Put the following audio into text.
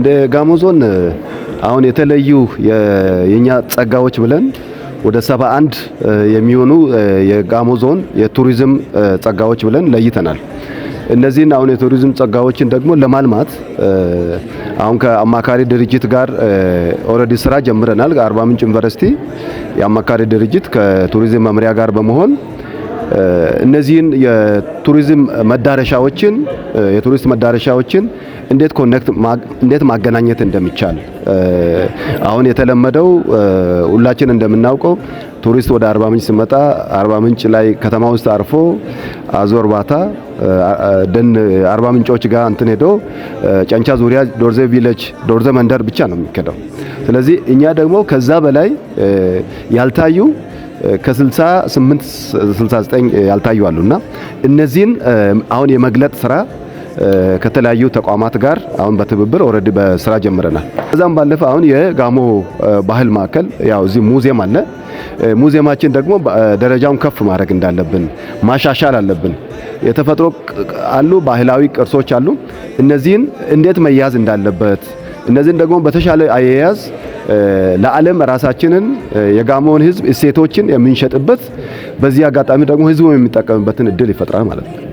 እንደ ጋሞ ዞን አሁን የተለዩ የኛ ጸጋዎች ብለን ወደ 71 የሚሆኑ የጋሞ ዞን የቱሪዝም ጸጋዎች ብለን ለይተናል። እነዚህን አሁን የቱሪዝም ጸጋዎችን ደግሞ ለማልማት አሁን ከአማካሪ ድርጅት ጋር already ስራ ጀምረናል። አርባ ምንጭ ዩኒቨርሲቲ የአማካሪ ድርጅት ከቱሪዝም መምሪያ ጋር በመሆን እነዚህን የቱሪዝም መዳረሻዎችን፣ የቱሪስት መዳረሻዎችን እንዴት connect፣ እንዴት ማገናኘት እንደሚቻል። አሁን የተለመደው ሁላችን እንደምናውቀው ቱሪስት ወደ አርባ ምንጭ ሲመጣ አርባ ምንጭ ላይ ከተማ ውስጥ አርፎ አዞ እርባታ ደን አርባ ምንጮች ጋር እንትን ሄዶ ጨንቻ ዙሪያ ዶርዜ village፣ ዶርዜ መንደር ብቻ ነው የሚከደው። ስለዚህ እኛ ደግሞ ከዛ በላይ ያልታዩ ከ68 69 ያልታዩ አሉና እነዚህን አሁን የመግለጥ ስራ ከተለያዩ ተቋማት ጋር አሁን በትብብር already በስራ ጀምረናል። ከዛም ባለፈ አሁን የጋሞ ባህል ማዕከል፣ ያው እዚህ ሙዚየም አለ። ሙዚየማችን ደግሞ ደረጃውን ከፍ ማድረግ እንዳለብን ማሻሻል አለብን። የተፈጥሮ አሉ፣ ባህላዊ ቅርሶች አሉ። እነዚህን እንዴት መያዝ እንዳለበት፣ እነዚህን ደግሞ በተሻለ አያያዝ ለዓለም ራሳችንን የጋሞውን ሕዝብ እሴቶችን የምንሸጥበት፣ በዚህ አጋጣሚ ደግሞ ሕዝቡ የሚጠቀምበትን እድል ይፈጥራል ማለት ነው።